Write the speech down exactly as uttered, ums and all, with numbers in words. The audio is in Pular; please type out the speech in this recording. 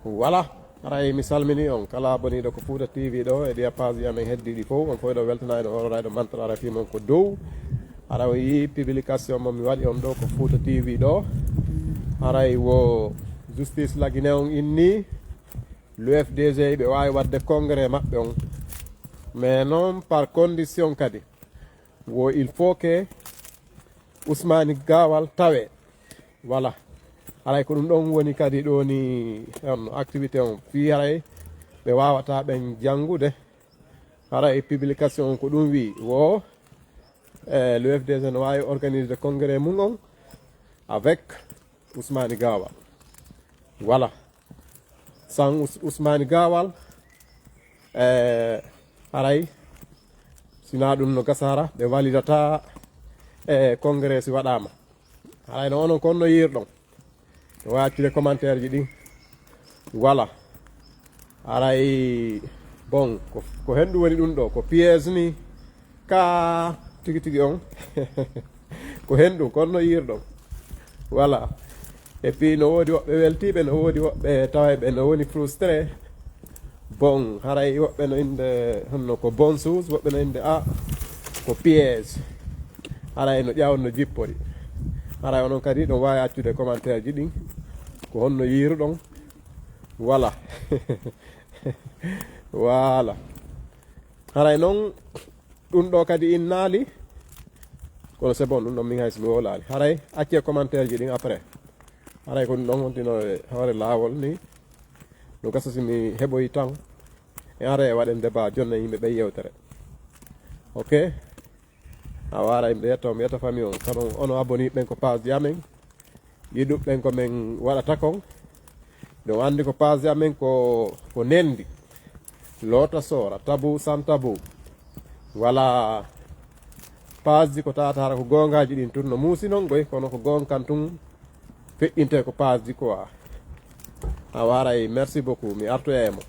Voilà. Haray mi salmini on kala boniiɗo ko Fuuta T V ɗo e ɗiya page amen heddiiɗi fow, on fow ɗo weltana e ɗo orora e ɗo mantara fii mon ko dow. Haray on yii publication mo mi waɗi on ɗo ko Fuuta T V ɗo. Haray wo justice lagine on inni l'U F D G ɓe waawi waɗde congrès maɓɓe on. Mais non par condition kadi. Wo il faut que Usmani Gawal tawe. Voilà. Haray ko ɗum ɗon woni kadi ɗo ni on activité on. Fii haray ɓe waawata ɓen janngude. Haray publication on ko ɗum wi'i. Wo, eh, l'U F D G no waawi organiser congrès mum on avec Usmani Gawal. Voilà. San Us-, Usmani Gawal, eh, haray, sinaa ɗum no gasa hara, ɓe walidata, eh, congrès si waɗaama. Haray no onon kon no yiirɗon. No waawi accude commentaire ji ɗin. Voilà. Haray, bon, ko, ko hen ɗum woni ɗum ɗo, ko piège ni, ka tigi tigi on. Ko hen ɗum, kon no yiirɗon. Voilà. Et puis, no woodi woɓɓe weltiiɓe, no woodi woɓɓe tawayɓe no woni frustré. Bon, haray woɓɓe no innde, honno ko bon sous, woɓɓe no innde, ah, ko piège. Haray no ƴaawon no jippori. Haray onon kadi ɗon waawi accude commentaire ji ɗin. Ko honno yiiruɗon? Voilà. Voilà. Haray non, ɗum ɗo kadi innaali. Kono c'est bon, ɗum ɗon min hay so mi wowlaali. Haray accee commentaire ji ɗin après. Haray ko ɗum ɗon wontino e hoore laawol ni. No gasa si mi heɓoyi tan. E haray e waɗen débat, jonna yimɓe ɓe yewtere. Ok? A waara yimɓe yetto, mi yetta famille on. Kono ono abonné ɓen ko page amen. Yiɗuɓe ɓen ko men waɗata kon. Ɗum anndi ko page amen ko, ko nendi. Loota soora, tabu san tabu. Wala page ko tawata hara ko goongaaji ɗin tun no muusi non goy, kono ko goonga kan tun feƴƴinte ko page quoi. A waaray, merci beaucoup, mi artoya e mo.